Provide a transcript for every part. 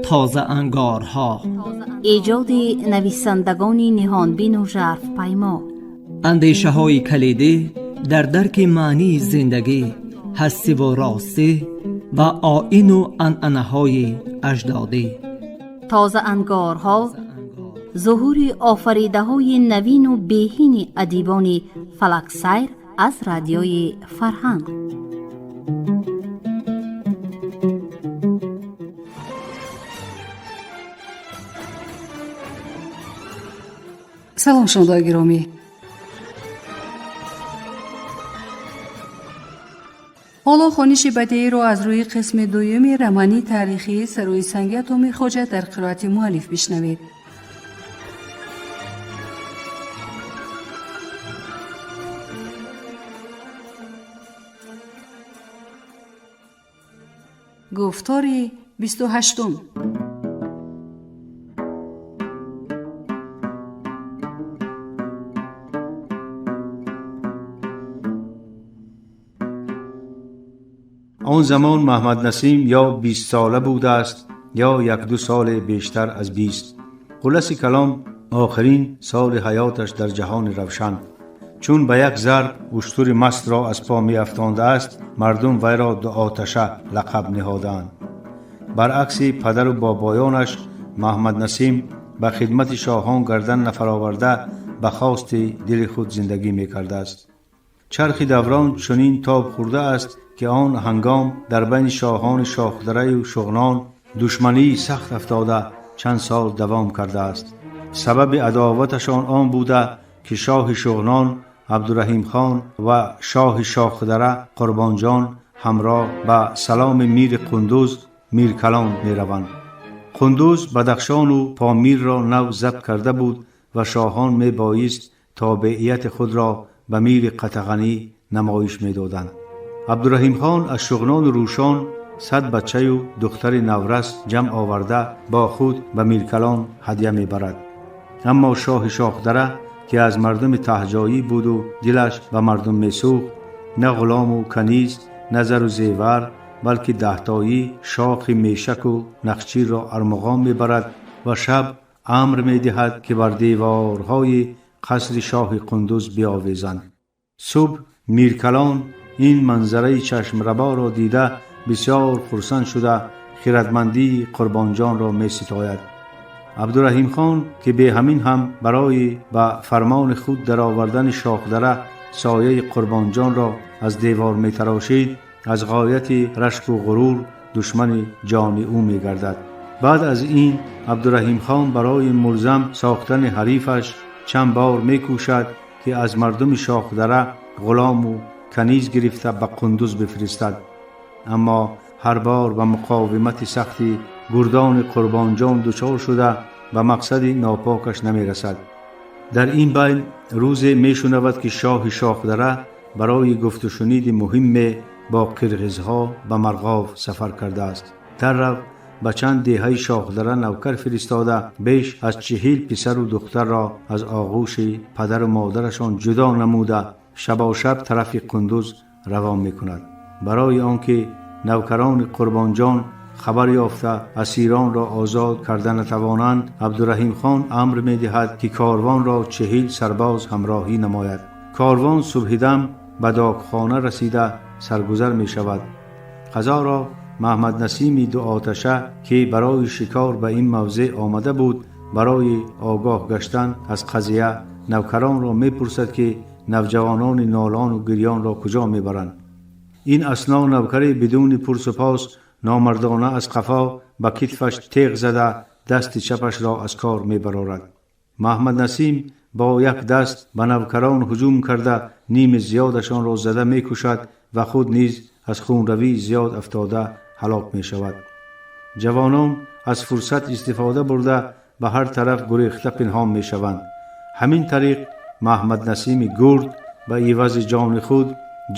Тозаангорҳо. Эҷоди нависандагони ниҳонбину жарфпаймо. Андешаҳои калидӣ дар дарки маънии зиндагӣ, ҳастиву ростӣ ва оину анъанаҳои аҷдодӣ. Тозаангорҳо зуҳури офаридаҳои навину беҳини адибони фалаксайр аз Радиои Фарҳанг. Салом, шунавандаои гиромӣ. Ҳоло хониши бадеиро аз рӯи қисми дуюми романи таърихии Сарои санги Атоми Хоҷа дар қироати муаллиф бишнавед. Гуфтори 28-ум. Он замон Маҳмад Насим ё 20 сола будааст, ё як-ду соли бештар аз 20. Хулоси калом, охирин соли ҳаёташ дар ҷаҳони равшан. Чун ба як зарб уштури мастро аз по меафтондааст, мардум вайро Дуоташа лақаб ниҳодаанд. Баръакси падару бобоёнаш, Маҳмад Насим ба хидмати шоҳон гардан нафароварда, ба хости дили худ зиндагӣ мекардааст. Чархи даврон чунин тоб хӯрдааст, ки он ҳангом дар байни шоҳони Шоҳдараю Шуғнон душмании сахт афтода, чанд сол давом кардааст. Сабаби адоваташон он буда, ки шоҳи Шуғнон Абдураҳимхон ва шоҳи Шохдара Қурбонҷон ҳамроҳ ба саломи мири Қундуз Миркалон мераванд. Қундуз Бадахшону Помирро нав забт карда буд ва шоҳон мебоист тобеияти худро ба мири қатағанӣ намоиш медоданд. Абдураҳимхон аз Шуғнону Рӯшон 100 бачаю духтари наврас ҷамъ оварда, бо худ ба Миркалон ҳадя мебарад. Аммо шоҳи Шохдара, ки аз мардуми таҳҷоӣ буду дилаш ба мардум месӯхт, на ғулому каниз, на зару зевар, балки 10тоӣ шохи мешаку нахчирро армуғон мебарад ва шаб амр медиҳад, ки бар деворҳои қасри шоҳи Қундуз биовезанд. Субҳ Миркалон ин манзараи чашмраборо дида, бисёр хурсанд шуда, хиратмандии Қурбонҷонро меситояд. Абдураҳимхон, ки беҳамин ҳам барои ба фармони худ даровардани Шохдара сояи Қурбонҷонро аз девор метарошид, аз ғояти рашку ғурур душмани ҷони ӯ мегардад. Баъд аз ин Абдураҳимхон барои мулзам сохтани ҳарифаш чанд бор мекӯшад, ки аз мардуми Шохдара ғулому каниз гирифта ба Қундуз бифиристад, аммо ҳар бор ба муқовимати сахти гурдони Қурбонҷон дучор шуда, ба мақсади нопокаш намерасад. Дар ин байн рӯзе мешунавад, ки шоҳи Шохдара барои гуфтушуниди муҳиме бо қирғизҳо ба Марғов сафар кардааст. Даррав ба чанд деҳаи Шохдара навкар фиристода, беш аз 40 писару духтарро аз оғӯши падару модарашон ҷудо намуда, шабошаб тарафи Қундуз равон мекунад. Барои он ки навкарони Қурбонҷон хабар ёфта, асиронро озод карда натавонанд, Абдураҳимхон амр медиҳад, ки корвонро 40 сарбоз ҳамроҳӣ намояд. Корвон субҳидам ба докхона расида, саргузар мешавад. Қазоро Маҳмаднасими Дуоташа, ки барои шикор ба ин мавзеъ омада буд, барои огоҳ гаштан аз қазия навкаронро мепурсад, ки навҷавонони нолону гирёнро куҷо мебаранд. Ин асно навкаре бидуни пурсупос номардона аз қафо ба китфаш теғ зада, дасти чапашро аз кор мебарорад. Маҳмаднасим бо як даст ба навкарон ҳуҷум карда, ними зиёдашонро зада мекушад ва худ низ аз хунравии зиёд афтода ҳалок мешавад. Ҷавонон аз фурсат истифода бурда, ба ҳар тараф гурехта пинҳон мешаванд. Ҳамин тариқ Маҳмаднасими гурд ба ивази ҷони худ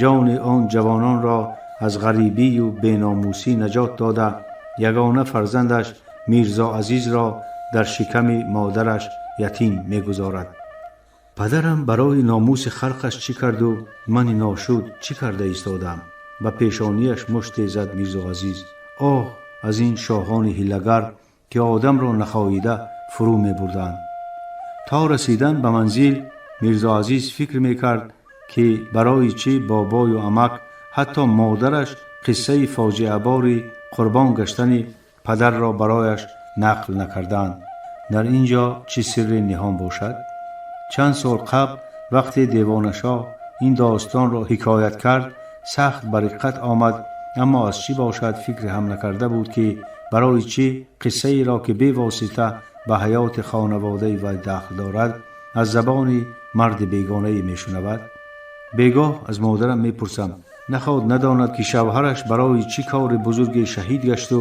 ҷони он ҷавононро аз ғарибию беномусӣ наҷот дода, ягона фарзандаш Мирзо Азизро дар шиками модараш ятим мегузорад. Падарам барои номуси халқаш чӣ карду мани ношуд чӣ карда истодаам? Ба пешонияш муште зад Мирзо Азиз. Оҳ, аз ин шоҳони ҳилагар, ки одамро нахоҳида фурӯ мебурданд. То расидан ба манзил Мирзо Азиз фикр мекард, ки барои чӣ бобою амак, ҳатто модараш қиссаи фоҷиабори қурбон гаштани падарро барояш нақл накарданд. Дар ин ҷо чӣ сирре ниҳон бошад? Чанд сол қабл вақте Девонашоҳ ин достонро ҳикоят кард, сахт ба риққат омад, аммо аз чӣ бошад фикре ҳам накарда буд, ки барои чӣ қиссаеро, ки бевосита ба ҳаёти хонаводаи вай дахл дорад, аз забони марди бегонае мешунавад. Бегоҳ аз модарам мепурсам, наход надонад, ки шавҳараш барои чӣ кори бузурге шаҳид гашту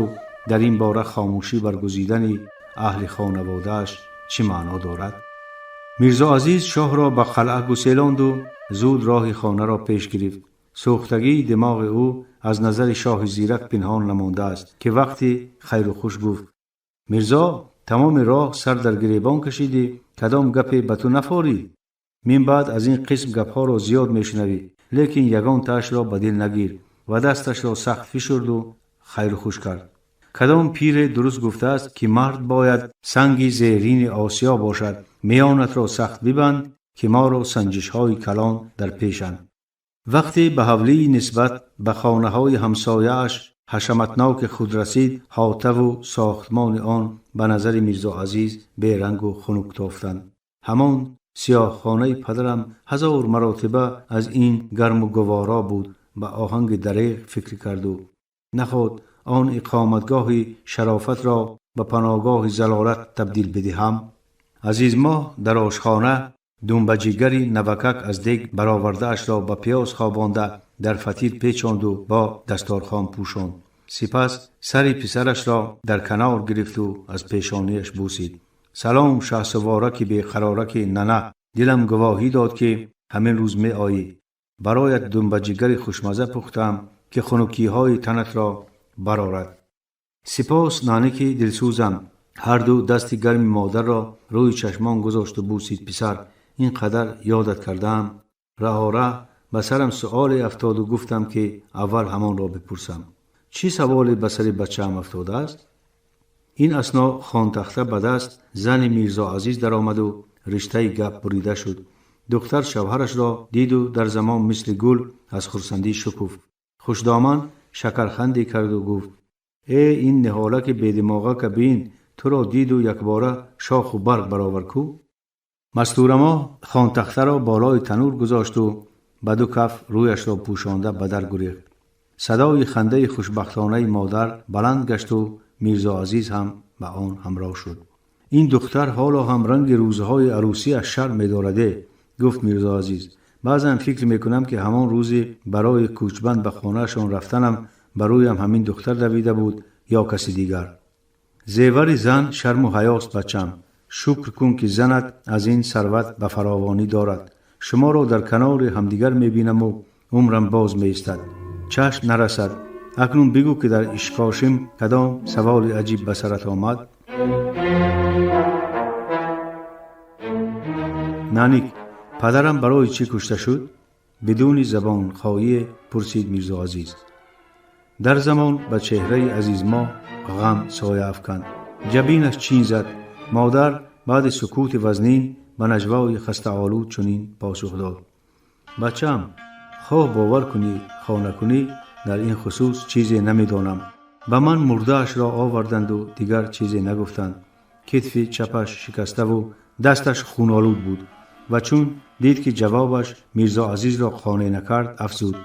дар ин бора хомӯшӣ баргузидани аҳли хонаводааш чӣ маъно дорад. Мирзо Азиз шоҳро ба қалъа гуселонду зуд роҳи хонаро пеш гирифт. Сӯхтагии димоғи ӯ аз назари шоҳи зирак пинҳон намондааст, ки вақти хайру хуш гуфт: «Мирзо, тамоми роҳ сар дар гиребон кашидӣ, кадом гапе ба ту нафорид? Мин баъд аз ин қисм гапҳоро зиёд мешунавӣ, лекин ягон таашро ба дил нагир», ва дасташро сахт фишурду хайру хуш кард. Кадом пире дуруст гуфтааст, ки мард бояд санги зерини осиё бошад. Миёнатро сахт бибанд, ки моро санҷишҳои калон дар пешанд. Вақте ба ҳавлии нисбат ба хонаҳои ҳамсояаш ҳашаматноки худ расид, ҳотаву сохтмони он ба назари Мирзо Азиз берангу хунук тофтанд. Ҳамон сиёҳхонаи падарам ҳазор маротиба аз ин гарму гуворо буд, ба оҳанги дареғ фикр карду. Наход он иқоматгоҳи шарофатро ба паноҳгоҳи залолат табдил бидиҳам? Азизмоҳ дар ошхона думбаҷигари навакак аз дег баровардаашро ба пиёз хобонда, дар фатир печонду бо дасторхон пӯшонд. Сипас сари писарашро дар канор гирифту аз пешонияш бусид. «Салом, шаҳсувораки беқарораки нана, дилам гувоҳӣ дод, ки ҳамин рӯз меоӣ. Бароят думбаҷигари хушмаза пухтам, ки хунукиҳои танатро барорад». «Сипос, наники дилсӯзам», ҳарду дасти гарми модарро рӯи чашмон гузошту бусид писар. «Ин қадар ёдат кардаам. Раҳора ба сарам суоле афтоду гуфтам, ки аввал ҳамонро бипурсам». «Чӣ саволе ба сари бачаам афтодааст?» Ин асно хонтахта ба даст зани Мирзо Азиз даромаду риштаи гап бурида шуд. Духтар шавҳарашро диду дар замон мисли гул аз хурсандӣ шукуфт. Хушдоман шакарханде карду гуфт: «Э, ин ниҳолаки бедимоғака бин, туро диду якбора шоху барг баровар ку». Мастурамоҳ хонтахтаро болои танур гузошту ба ду каф рӯяшро пӯшонда ба дар гурехт. Садои хандаи хушбахтонаи модар баланд гашту Мирзо Азиз ҳам ба он ҳамроҳ шуд. «Ин духтар ҳоло ҳам ранги рӯзҳои арӯсиаш шарм медораде», гуфт Мирзо Азиз. «Баъзан фикр мекунам, ки ҳамон рӯзе барои кӯчбанд ба хонаашон рафтанам ба рӯям ҳамин духтар давида буд ё каси дигар. Зевари зан шарму ҳаёст, бачам. Шукр кун, ки занат аз ин сарват ба фаровонӣ дорад. Шуморо дар канори ҳамдигар мебинаму умрам боз меистад, чашм нарасад. Акнун бигӯ, ки дар Ишкошим кадом саволи аҷиб ба сарат омад?» «Наник, падарам барои чӣ кушта шуд?» бидуни забонхоҳие пурсид Мирзо Азиз. Дар замон ба чеҳраи Азизмоҳ ғам соя афканд, ҷабинаш чин зад. Модар баъди сукути вазнин ба наҷвои хастаолуд чунин посух дод: «Бачаам, хоҳ бовар кунӣ, хоҳ накунӣ, дар ин хусус чизе намедонам. Ба ман мурдаашро оварданду дигар чизе нагуфтанд. Китфи чапаш шикаставу дасташ хунолуд буд». Ва чун дид, ки ҷавобаш Мирзо Азизро қонеъ накард, афзуд: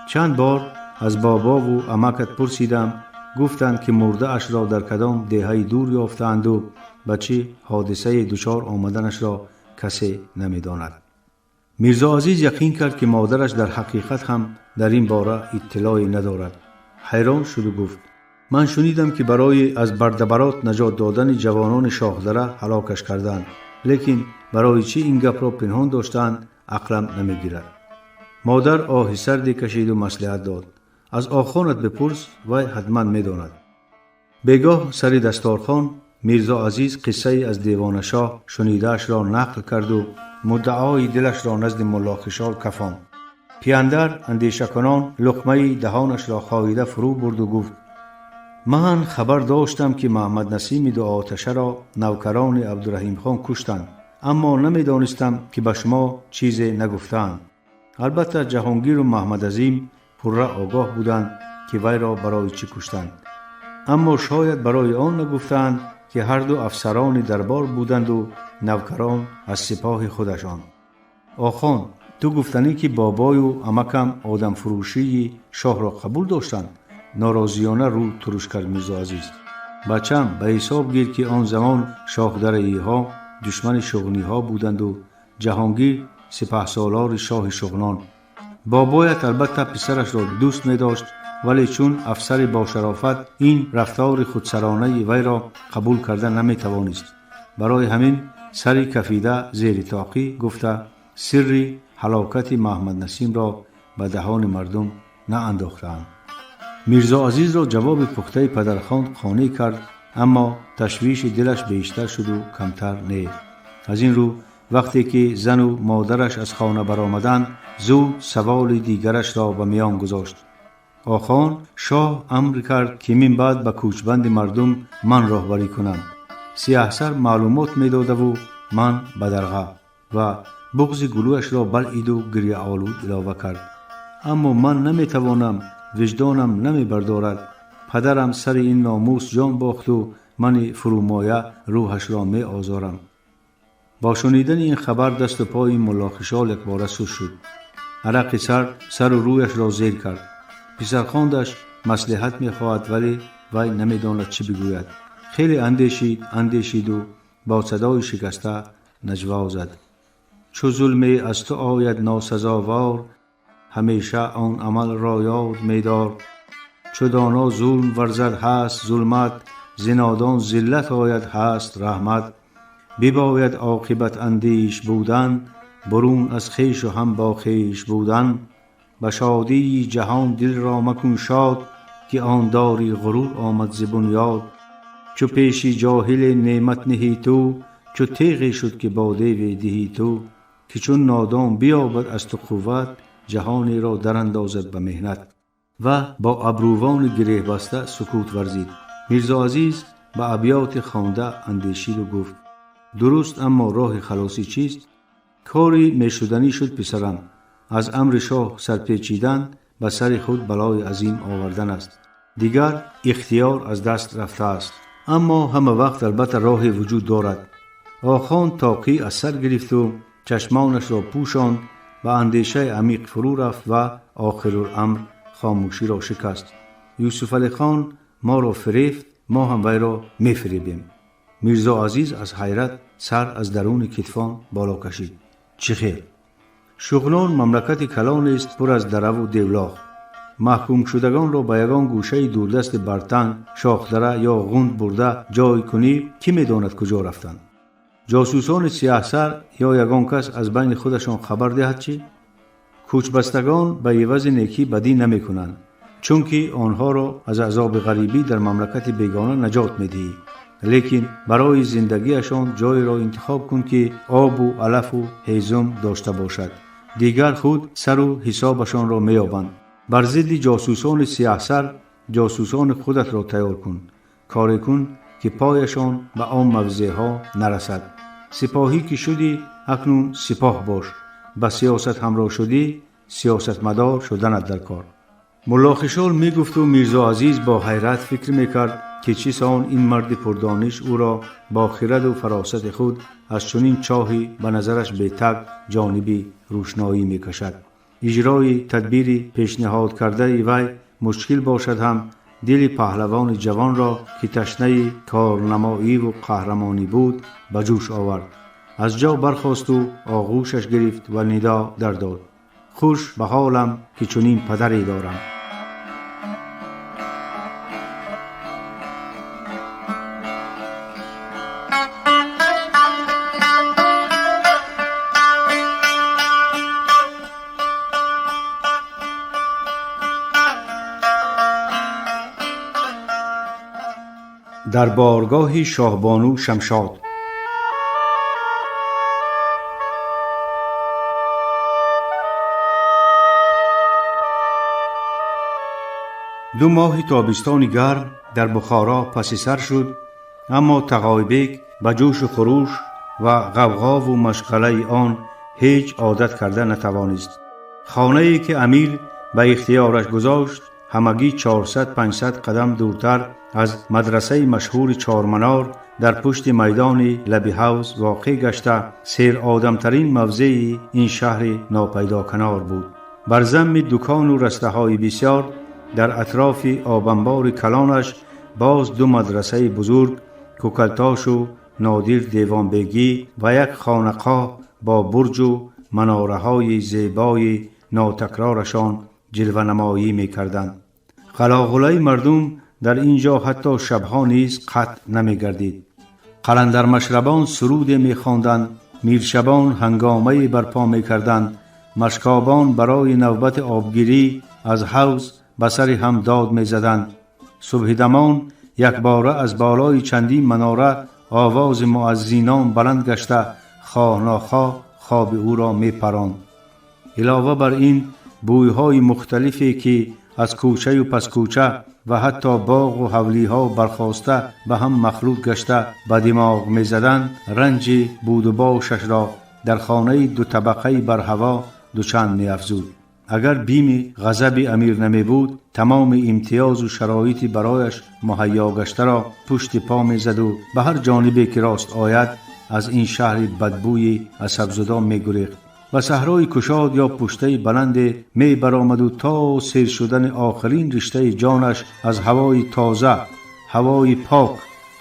«Чанд бор аз бобову амакат пурсидам, гуфтанд, ки мурдаашро дар кадом деҳаи дур ёфтаанду ба чӣ ҳодисае дучор омаданашро касе намедонад». Мирзо Азиз яқин кард, ки модараш дар ҳақиқат ҳам дар ин бора иттилоъе надорад. Ҳайрон шуду гуфт: «Ман шунидам, ки барои аз бардабарот наҷот додани ҷавонони шоҳдара ҳалокаш карданд, лекин барои чӣ ин гапро пинҳон доштаанд, ақлам намегирад». Модар оҳи сарде кашиду маслиҳат дод: «Аз охонат бипурс, вай ҳатман медонад». Бегоҳ сари дасторхон Мирзо Азиз қиссае аз Девонашоҳ шунидаашро нақл карду муддаои дилашро назди Муллохишол кафонд. Пияндар андешакунон луқмаи даҳонашро хоида фурӯ бурду гуфт: ман хабар доштам, ки Маҳмад Насими дуоташаро навкарони Абдураҳимхон куштанд, аммо намедонистам, ки ба шумо чизе нагуфтаанд. Албатта, Ҷаҳонгиру Маҳмадазим пурра огоҳ буданд, ки вайро барои чӣ куштанд, аммо шояд барои он нагуфтаанд, ки ҳарду афсарони дарбор буданду навкарон аз сипоҳи худашон. Охон, ту гуфтанӣ, ки бобою амакам одамфурӯшии шоҳро қабул доштанд? Норозиёна рӯ туруш кард Мирзоазиз. Бачам, ба ҳисоб гир, ки он замон шоҳдараиҳо душмани шуғниҳо буданду Ҷаҳонгир сипаҳсолори шоҳи Шуғнон. Бобоят албатта писарашро дӯст медошт, вале чун афсари бошарофат ин рафтори худсаронаи вайро қабул карда наметавонист. Барои ҳамин сари кафида зери тоқӣ гуфта, сирри ҳалокати Маҳмаднасимро ба даҳони мардум наандохтаанд. Мирзоазизро ҷавоби пухтаи падархонд қонеъ кард, аммо ташвиши дилаш бештар шуду камтар не. Аз ин рӯ, вақте ки зану модараш аз хона баромаданд, зуд саволи дигарашро ба миён гузошт: Охон, шоҳ амр кард, ки мин баъд ба кӯчбанди мардум ман роҳбарӣ кунам. Сияҳсар маълумот медодаву ман ба дарға. Ва буғзи гулӯяшро балъиду гирьяолуд илова кард: аммо ман наметавонам, виҷдонам намебардорад. Падарам сари ин номус ҷон бохту мани фурӯмоя рӯҳашро меозорам. Бо шунидани ин хабар дасту пои Муллохишол якбора суст шуд. Арақи сард сару рӯяшро зер кард. Писархондаш маслиҳат мехоҳад, вале вай намедонад чӣ бигӯяд. Хеле андешид, андешиду бо садои шикаста наҷво зад: чу зулме аз ту ояд носазовор, ҳамеша он амалро ёд медор. Чу доно зулм варзад, ҳаст зулмат, зи нодон зиллат ояд, ҳаст раҳмат. Бибояд оқибат андеш будан, бурун аз хешу ҳам бо хеш будан. Ба шодии ҷаҳон дилро макун шод, ки он дори ғурур омад зи бунёд. Чу пеши ҷоҳиле неъмат ниҳӣ ту, чу теғе шуд, ки бо деве диҳӣ ту. Ки чун нодон биёбад аз ту қувват, ҷаҳонеро дарандозад ба меҳнат. Ва бо абрувони гиреҳбаста сукут варзид. Мирзоазиз ба абёти хонда андешиду гуфт: дуруст, аммо роҳи халосӣ чист? Кори мешуданӣ шуд, писарам. Аз амри шоҳ сарпечидан ба сари худ балои азим овардан аст. Дигар ихтиёр аз даст рафтааст, аммо ҳама вақт албатта роҳе вуҷуд дорад. Охон тоқӣ аз сар гирифту чашмонашро пӯшонд, ба андешаи амиқ фурӯ рафт ва охируламр хомӯширо шикаст: Юсуфалихон моро фирефт, мо ҳам вайро мефиребем. Мирзоазиз аз ҳайрат сар аз даруни китфон боло кашид: чӣ хел? Шуғнон мамлакати калонест, пур аз дараву девлоғ. Маҳкумшудагонро ба ягон гӯшаи дурдасти Бартанг, Шохдара ё Ғунд бурда ҷой кунӣ, кӣ медонад куҷо рафтанд? Ҷосусони сияҳсар ё ягон кас аз байни худашон хабар диҳад чӣ? Кӯчбастагон ба ивази некӣ бадӣ намекунанд, чунки онҳоро аз азоби ғарибӣ дар мамлакати бегона наҷот медиҳӣ. Лекин барои зиндагиашон ҷойеро интихоб кун, ки обу алафу ҳезум дошта бошад. Дигар худ сару ҳисобашонро меёбанд. Бар зидди ҷосусони сияҳсар ҷосусони худатро тайёр кун. Коре кун, ки пояшон ба он мавзеъҳо нарасад. Сипоҳӣ ки шудӣ, акнун сипоҳ бош. Ба сиёсат ҳамроҳ шудӣ, сиёсатмадор шуданат дар кор. Муллохишол мегуфту Мирзоазиз бо ҳайрат фикр мекард, ки чӣ сон ин марди пурдониш ӯро бо хираду фаросати худ аз чунин чоҳи ба назараш бетаг ҷониби рӯшноӣ мекашад. Иҷрои тадбири пешниҳодкардаи вай мушкил бошад ҳам, дили паҳлавони ҷавонро, ки ташнаи корнамоиву қаҳрамонӣ буд, ба ҷӯш овард. Аз ҷо бархосту оғӯшаш гирифт ва нидо дар дод: хуш ба ҳолам, ки чунин падаре дорам. Дар боргоҳи шоҳбону Шамшод. 2 моҳи тобистони гарм дар Бухоро паси сар шуд, аммо Тағойбек ба ҷӯшу хурӯш ва ғавғову машғалаи он ҳеҷ одат карда натавонист. Хонае ки амир ба ихтиёраш гузошт, ҳамагӣ 400-500 қадам дуртар аз мадрасаи машҳури Чорманор дар пушти майдони лаби ҳавз воқеъ гашта, серодамтарин мавзеи ин шаҳри нопайдоканор буд. Бар замми дукону растаҳои бисёр дар атрофи обанбори калонаш боз 2 мадрасаи бузург, Кӯкалтошу Нодир Девонбегӣ ва як хонақоҳ бо бурҷу манораҳои зебои нотакрорашон ҷилванамоӣ мекарданд. Ғалоғулаи мардум дар ин ҷо ҳатто шабҳо низ қатъ намегардид. Қаландармашрабон суруде мехонданд, миршабон ҳангомае барпо мекарданд, машкобон барои навбати обгирӣ аз ҳавз ба сари ҳам дод мезаданд. Субҳидамон якбора аз болои чандин манора овози муаззинон баланд гашта, хоҳ нохоҳ хоби ӯро мепаронд. Илова бар ин, бӯйҳои мухталифе ки аз кӯчаю паскӯча ва ҳатто боғу ҳавлиҳо бархоста ба ҳам махлут гашта ба димоғ мезаданд, ранҷи будубошашро дар хонаи дутабақаи барҳаво дучанд меафзуд. Агар бими ғазаби амир намебуд, тамоми имтиёзу шароити барояш муҳайё гаштаро пушти по мезаду ба ҳар ҷонибе ки рост ояд аз ин шаҳри бадбӯи асабзудо мегурехт. Ба саҳрои кушод ё пуштаи баланде мебаромаду то сер шудани охирин риштаи ҷонаш аз ҳавои тоза, ҳавои пок,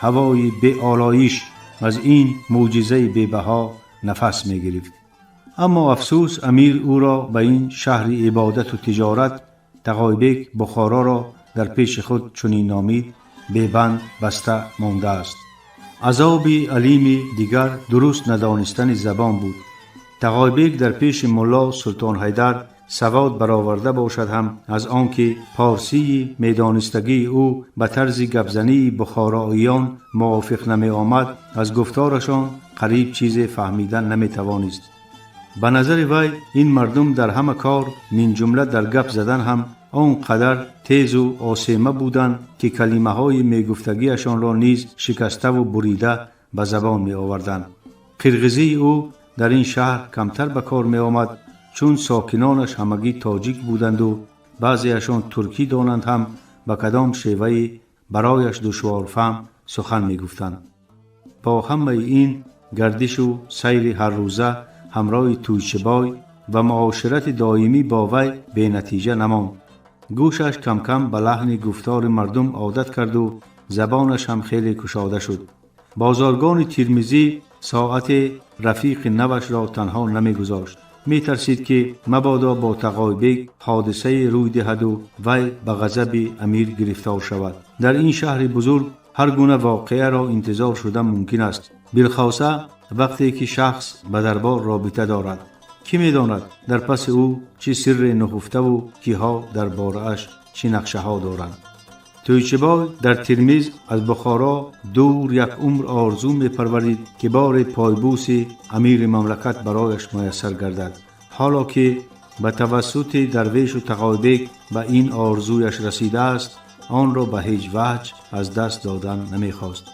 ҳавои беолоиш, аз ин мӯъҷизаи бебаҳо нафас мегирифт. Аммо афсӯс, амир ӯро ба ин шаҳри ибодату тиҷорат, Тағойбек Бухороро дар пеши худ чунин номид, бебанд баста мондааст. Азоби алими дигар дуруст надонистани забон буд. Тағойбек дар пеши мулло Султон Ҳайдар савод бароварда бошад ҳам, аз он ки порсии медонистагии ӯ ба тарзи гапзании бухороиён мувофиқ намеомад, аз гуфторашон қариб чизе фаҳмида наметавонист. Ба назари вай ин мардум дар ҳама кор, минҷумла дар гап задан ҳам он қадар тезу осема буданд, ки калимаҳои мегуфтагиашонро низ шикаставу бурида ба забон меоварданд. Қирғизии ӯ дар ин шаҳр камтар ба кор меомад, чун сокинонаш ҳамагӣ тоҷик буданду баъзеашон туркӣ донанд ҳам ба кадом шеваи барояш душворфаҳм сухан мегуфтанд. Бо ҳамаи ин гардишу сайри ҳаррӯза ҳамроҳи Тӯйчибой ва муоширати доимӣ бо вай бенатиҷа намонд. Гӯшаш камкам ба лаҳни гуфтори мардум одат карду забонаш ҳам хеле кушода шуд. Бозоргони Тирмизӣ соате рафиқи навашро танҳо намегузошт. Метарсид, ки мабодо бо Тағойбек ҳодисае рӯй диҳаду вай ба ғазаби амир гирифтор шавад. Дар ин шаҳри бузург ҳар гуна воқеаро интизор шудан мумкин аст, билхоса вақте ки шахс ба дарбор робита дорад. Кӣ медонад, дар паси ӯ чӣ сирре нуҳуфтаву киҳо дар борааш чӣ нақшаҳо доранд. Тӯйчибой дар Тирмиз аз Бухоро дур як умр орзу мепарварид, ки боре пойбӯси амири мамлакат барояш муяссар гардад. Ҳоло ки ба тавассути Дарвешу Тағойбек ба ин орзуяш расидааст, онро ба ҳеҷ ваҷ аз даст додан намехост.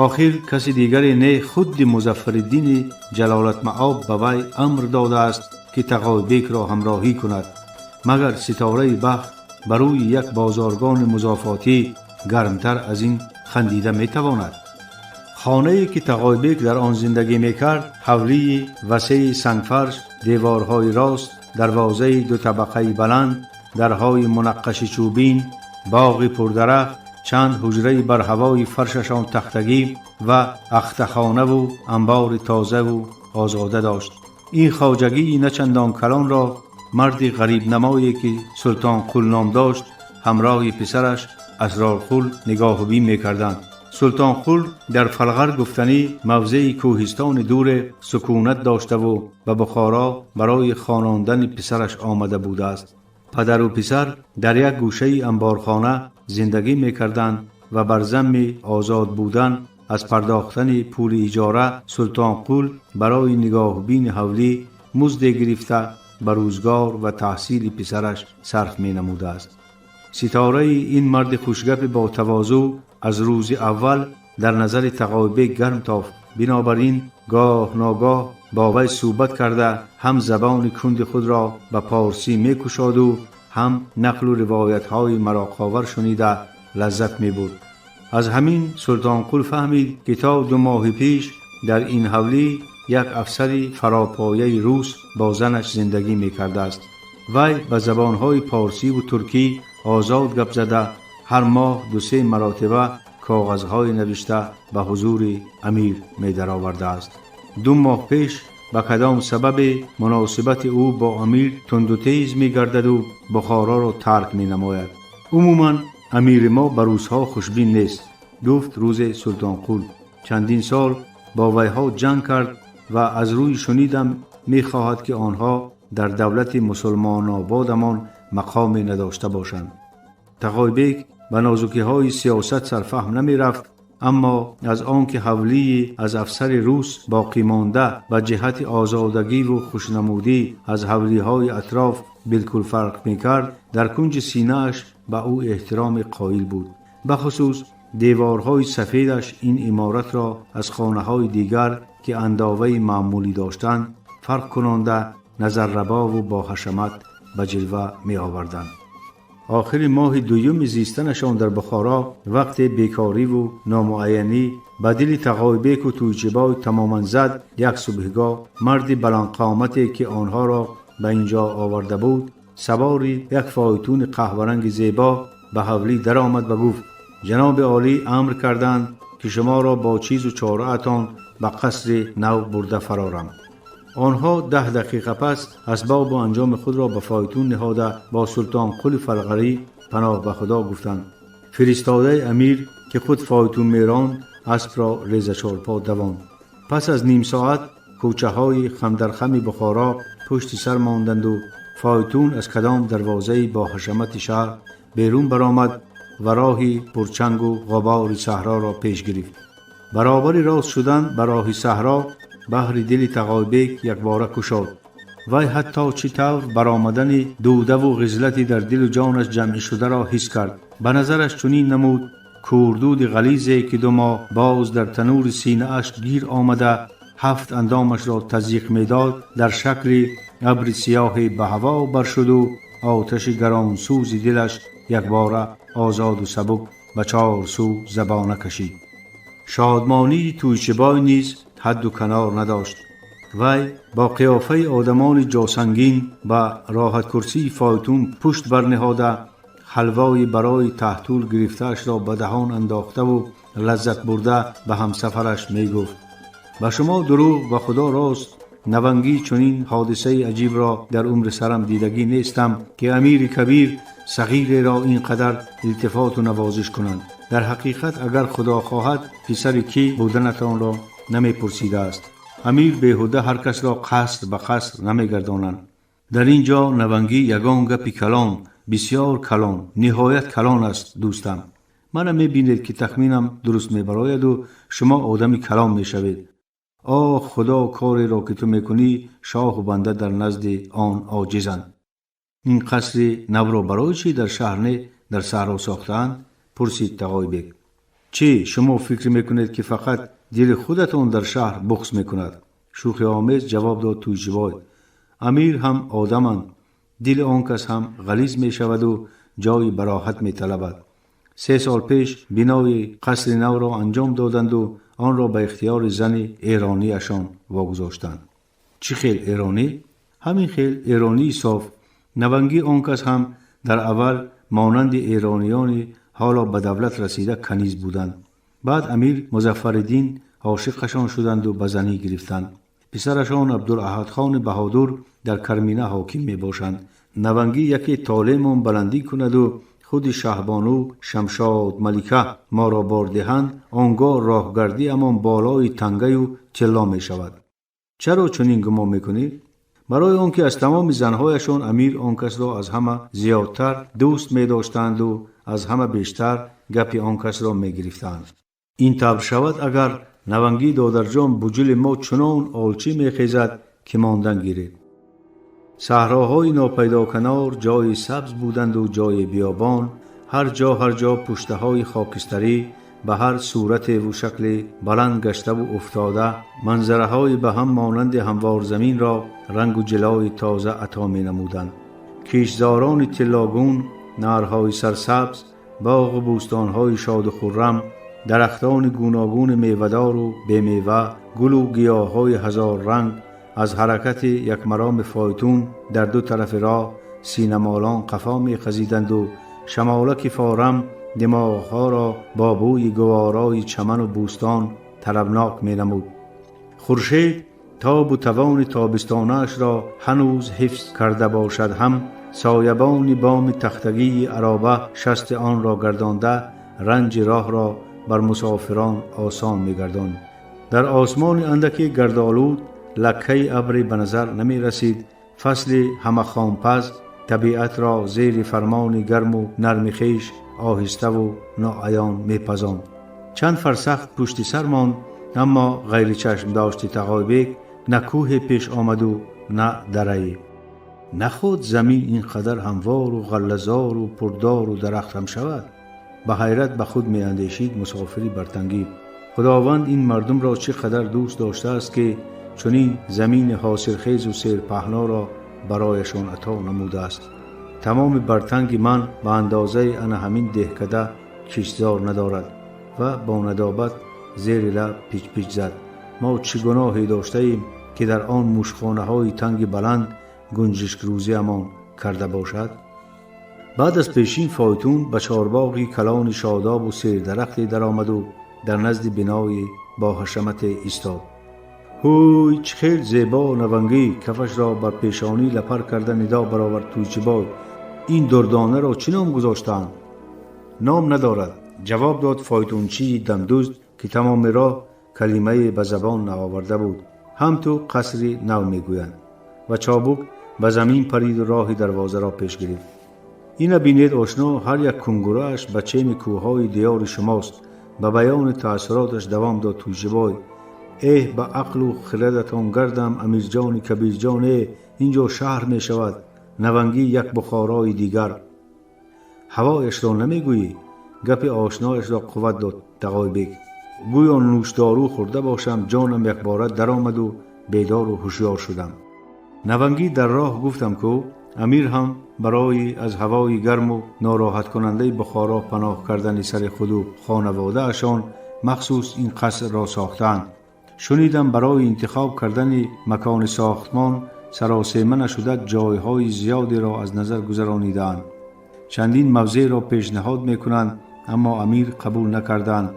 Охир каси дигаре не, худди Музаффариддини Ҷалолатмаоб ба вай амр додааст, ки Тағойбекро ҳамроҳӣ кунад. Магар ситораи бахт ба рӯи як бозоргони музофотӣ гармтар аз ин хандида метавонад? Хонае ки Тағойбек дар он зиндагӣ мекард, ҳавлии васеи сангфарш, деворҳои рост, дарвозаи дутабақаи баланд, дарҳои мунаққаши чӯбин, боғи пурдарахт, чанд ҳуҷраи барҳавои фаршашон тахтагӣ ва ахтахонаву анбори тозаву озода дошт. Ин хоҷагии начандон калонро марди ғарибнамое ки Султонқул ном дошт, ҳамроҳи писараш Асрорқул нигоҳубин мекарданд. Султонқул дар Фалғар гуфтанӣ мавзеи кӯҳистони дуре сукунат доштаву ба Бухоро барои хонондани писараш омада будааст. Падару писар дар як гӯшаи анборхона зиндагӣ мекарданд ва бар замми озод будан аз пардохтани пули иҷора, Султонқул барои нигоҳубини ҳавлӣ музде гирифта ба рӯзгор ва таҳсили писараш сарф менамудааст. Ситораи ин марди хушгапи бо тавозӯъ аз рӯзи аввал дар назари Тағойбек гарм тофт. Бинобар ин гоҳ ногоҳ бо вай суҳбат карда, ҳам забони кунди худро ба порсӣ мекушоду, ҳам нақлу ривоятҳои мароқовар шунида лаззат мебурд. Аз ҳамин Султонқул фаҳмид, ки то 2 моҳи пеш дар ин ҳавлӣ як афсари фаропояи рус бо занаш зиндагӣ мекардааст. Вай ба забонҳои порсиву туркӣ озод гап зада, ҳар моҳ 2-3 маротиба коғазҳои навишта ба ҳузури амир медаровардааст. 2 моҳ пеш ба кадом сабабе муносибати ӯ бо амир тунду тез мегардаду Бухороро тарк менамояд. Умуман амири мо ба рӯзҳо хушбин нест, гуфт рӯзе Султонқул. Чандин сол бо вайҳо ҷанг кард ва аз рӯи шунидам мехоҳад, ки онҳо дар давлати мусулмонободамон мақоме надошта бошанд. Тағойбек ба нозукиҳои сиёсат сарфаҳм намерафт, аммо аз он ки ҳавлии аз афсари рус боқӣ монда ба ҷиҳати озодагиву хушнамудӣ аз ҳавлиҳои атроф билкул фарқ мекард, дар кунҷи синааш ба ӯ эҳтироме қоил буд. Бахусус деворҳои сафедаш ин иморатро аз хонаҳои дигар, ки андоваи маъмулӣ доштанд, фарқ кунонда назаррабову боҳашамат ба ҷилва меоварданд. Охири моҳи дуюми зистанашон дар Бухоро вақте бекориву номуайянӣ ба дили Тағойбеку Тӯйчибой тамоман зад, як субҳгоҳ марди баландқомате, ки онҳоро ба ин ҷо оварда буд, савори як фойтуни қаҳваранги зебо ба ҳавлӣ даромад ва гуфт: ҷаноби олӣ амр карданд, ки шуморо бо чизу чораатон ба қасри нав бурда фарорам. Онҳо 10 дақиқа пас асбобу анҷоми худро ба фойтун ниҳода бо Султонқули Фалғарӣ паноҳ ба Худо гуфтанд. Фиристодаи амир, ки худ фойтун меронд, аспро резачорпо давонд. Пас аз ним соат кӯчаҳои хамдархами Бухоро пушти сар монданду фойтун аз кадом дарвозаи боҳашамати шаҳр берун баромад ва роҳи пурчангу ғубори саҳроро пеш гирифт. Баробари рост шудан ба роҳи саҳро баҳри дили Тағойбек якбора кушод. Вай ҳатто чӣ тавр баромадани дудаву ғизлати дар дилу ҷонаш ҷамъӣ шударо ҳис кард. Ба назараш чунин намуд, кӯрдуди ғализе, ки 2 моҳ боз дар танури синааш гир омада 7 андомашро тазйиқ медод, дар шакли абри сиёҳе ба ҳаво баршуду оташи гаронсӯзи дилаш якбора озоду сабук ба 4 сӯ забона кашид. Шодмонии Тӯйчибой низ ҳадду канор надошт. Вай бо қиёфаи одамони ҷосангин ба роҳаткурсии фойтун пушт барниҳода, ҳалвои барои таҳтул гирифтаашро ба даҳон андохтаву лаззат бурда ба ҳамсафараш мегуфт: ба шумо дурӯғ, ба Худо рост, навангӣ чунин ҳодисаи аҷибро дар умри сарам дидагӣ нестам, ки амири кабир сағиреро ин қадар илтифоту навозиш кунанд. Дар ҳақиқат агар Худо хоҳад, писари кӣ буданатонро намепурсидааст. Амир беҳуда ҳар касро қаср ба қаср намегардонанд. Дар ин ҷо навангӣ ягон гапи калон, бисёр калон, ниҳоят калон аст, дӯстам. Мана мебинед, ки тахминам дуруст мебарояду шумо одами калон мешавед. Оҳ, Худо, кореро, ки ту мекунӣ, шоҳу банда дар назди он оҷизанд. Ин қасри навро барои чӣ дар шаҳр не, дар саҳро сохтаанд? Пурсид Тағойбек. Чӣ, шумо фикр мекунед, ки фақат дили худатон дар шаҳр бухс мекунад? Шӯхиомез ҷавоб дод Тӯйчибой. Амир ҳам одаманд, дили он кас ҳам ғализ мешаваду ҷои бароҳат металабад. 3 сол пеш бинои қасри навро анҷом доданду онро ба ихтиёри зани эрониашон вогузоштанд. Чӣ хел эронӣ? Ҳамин хел эронии соф. Навангӣ он кас ҳам дар аввал монанди эрониёни ҳоло ба давлат расида каниз буданд. Баъд амир Музаффариддин ошиқашон шуданду ба занӣ гирифтанд. Писарашон Абдулаҳадхони Баҳодур дар Кармина ҳоким мебошанд. Навангӣ яке толемон баландӣ кунаду худи шаҳбону Шамшод Малика моро бор диҳанд, он гоҳ роҳгардиамон болои тангаю тилло мешавад. Чаро чунин гумон мекунӣ? Барои он ки аз тамоми занҳояшон амир он касро аз ҳама зиёдтар дӯст медоштанду аз ҳама бештар гапи он касро мегирифтанд. Ин тавр шавад, агар навангӣ додарҷон буҷули мо чунон олчӣ мехезад, ки мондан гиред. Саҳроҳои нопайдоканор ҷои сабз буданду ҷои биёбон, ҳар ҷо ҳар ҷо пуштаҳои хокистарӣ ба ҳар суратеву шакле баланд гаштаву уфтода, манзараҳои ба ҳам монанди ҳамворзаминро рангу ҷилои тоза ато менамуданд. Киштзорони тиллогун, наҳрҳои сарсабз, боғу бӯстонҳои шоду хуррам, дарахтони гуногуни мевадору бемева, гулу гиёҳҳои ҳазорранг аз ҳаракати якмароми фойтун дар ду тарафи роҳ синамолон қафо мехазиданду шамолаки форам димоғҳоро бо бӯи гуворои чаману бӯстон тарабнок менамуд. Хуршед тобу тавони тобистонаашро ҳанӯз ҳифз карда бошад ҳам, соябони боми тахтагии ароба шасти онро гардонда, ранҷи роҳро бар мусофирон осон мегардонд. Дар осмони андаки гардолуд лаккаи абре ба назар намерасид. Фасли ҳамахомпаз табиатро зери фармони гарму нарми хеш оҳиставу ноаён мепазонд. Чанд фарсах пушти сар монд, аммо ғайричашмдошти Тағойбек на кӯҳе пеш омаду на дарае. Наход замин ин қадар ҳамвору ғаллазору пурдору дарахт ҳам шавад? Ба ҳайрат ба худ меандешид мусофири бартангӣ. Худованд ин мардумро чӣ қадар дӯст доштааст, ки чунин замини ҳосилхезу серпаҳноро барояшон ато намудааст. Тамоми бартанги ман ба андозаи ана ҳамин деҳкада киштзор надорад. Ва бо надобат зери лаб пичпич зад: мо чӣ гуноҳе доштаем, ки дар он мушхонаҳои танги баланд гунҷишкрӯзиамон карда бошад? Баъд аз пешин фойтун ба чорбоғи калони шодобу сердарахте даромаду дар назди бинои боҳашамате истод. Ҳуй, чӣ хел зебо навангӣ! Кафашро бар пешонӣ лапар карда нидо баровард Тӯйчибой. Ин дурдонаро чӣ ном гузоштаанд? Ном надорад, ҷавоб дод фойтунчии дамдузд, ки тамоми роҳ калимае ба забон наоварда буд. Ҳам ту қасри нав мегӯянд. Ва чобук ба замин париду роҳи дарвозаро пеш гирифт. Ина бинед, ошно, ҳар як кунгурааш ба чени кӯҳҳои диёри шумост, ба баёни таассуроташ давом дод Тӯйчибой. Эҳ, ба ақлу хирадатон гардам, Амирҷони Кабирҷон, э ин ҷо шаҳр мешавад, Навангӣ як Бухорои дигар. Ҳавояшро намегӯӣ? Гапи ошнояшро қувват дод Тағойбек. Гӯё нӯшдору хӯрда бошам, ҷонам якбора даромаду бедору ҳушёр шудам. Навангӣ дар роҳ гуфтам, ку амир ҳам барои аз ҳавои гарму нороҳаткунандаи Бухоро паноҳ кардани сари худу хонаводаашон махсус ин қасрро сохтаанд. Шунидам, барои интихоб кардани макони сохтмон саросема нашуда ҷойҳои зиёдеро аз назар гузаронидаанд. Чандин мавзеъро пешниҳод мекунанд, аммо амир қабул накарданд.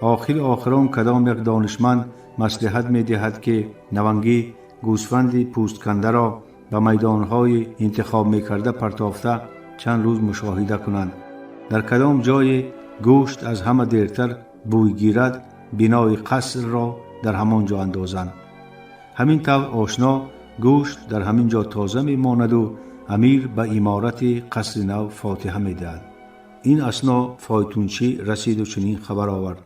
Охири охирон кадом як донишманд маслиҳат медиҳад, ки Навангӣ гӯсфанди пӯсткандаро ба майдонҳои интихоб мекарда партофта чанд рӯз мушоҳида кунанд. Дар кадом ҷое гӯшт аз ҳама дертар бӯй гирад, бинои қасрро дар ҳамон ҷо андозанд. Ҳамин тавр, ошно, гӯшт дар ҳамин ҷо тоза мемонаду амир ба иморати қасри нав фотиҳа медиҳад. Ин асно фойтунчӣ расиду чунин хабар овард: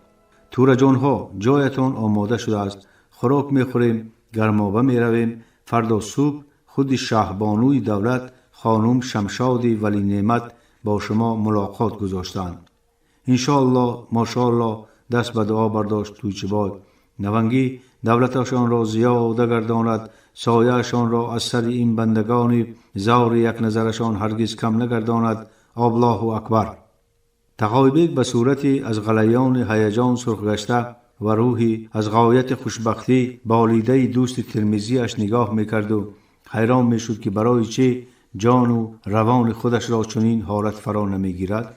Тӯраҷонҳо, ҷоятон омода шудааст, хӯрок мехӯрем, гармоба меравем. Фардо субҳ худи шаҳбонуи давлат хонум Шамшоди Валинеъмат бо шумо мулоқот гузоштаанд. Иншоаллоҳ, мошоаллоҳ, даст ба дуо бардошт Тӯйчибой. Навангӣ давлаташонро зиёда гардонад, сояашонро аз сари ин бандагони зори якназарашон ҳаргиз кам нагардонад. Аллоҳу акбар! Тағойбек ба сурати аз ғалаёни ҳаяҷон сурхгашта ва рӯҳи аз ғояти хушбахтӣ болидаи дӯсти термизиаш нигоҳ мекарду ҳайрон мешуд, ки барои чӣ ҷону равони худашро чунин ҳолат фаро намегирад.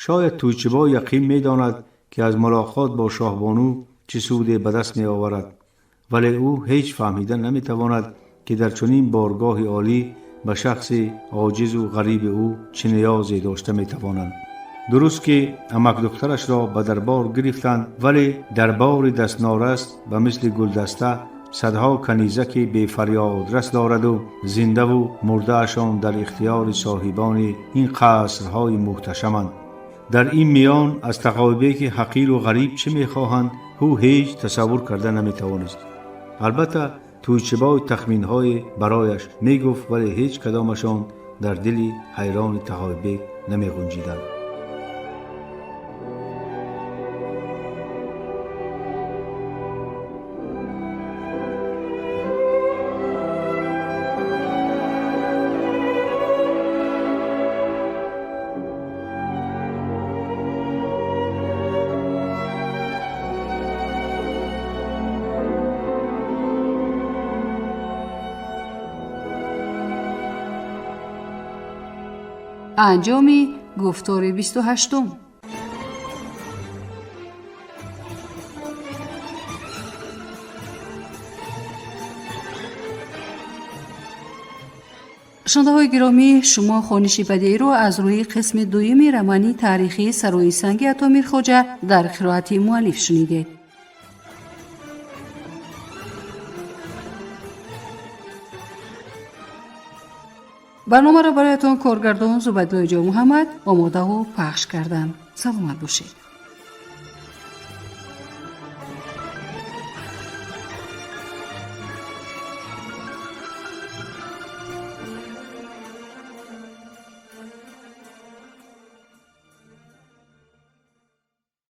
Шояд Тӯйчибой яқин медонад, ки аз мулоқот бо шоҳбону чӣ суде ба даст меоварад, вале ӯ ҳеҷ фаҳмида наметавонад, ки дар чунин боргоҳи олӣ ба шахси оҷизу ғариби ӯ чӣ ниёзе дошта метавонанд. Дуруст ки амакдухтарашро ба дарбор гирифтанд, вале дарбори дастнорас ба мисли гулдаста садҳо канизаки бефарёдрас дораду зиндаву мурдаашон дар ихтиёри соҳибони ин қасрҳои муҳташаманд. Дар ин миён аз Тағойбеки ҳақиру ғариб чӣ мехоҳанд, ӯ ҳеҷ тасаввур карда наметавонист. Албатта, Тӯйчибой тахминҳое барояш мегуфт, вале ҳеҷ кадомашон дар дили ҳайрони Таҳойбек намеғунҷиданд. Анҷоми гуфтори 28-ум. Шунавандаҳои гиромӣ, шумо хониши бадеиро аз рӯи қисми дуюми романи таърихии Сарои санги Ато Мирхоҷа дар қироати муаллиф шунидед. Барномаро бароятон коргардон Зубайдуллои Ҷонмуҳаммад омодаву пахш кардам. Саломат бошед.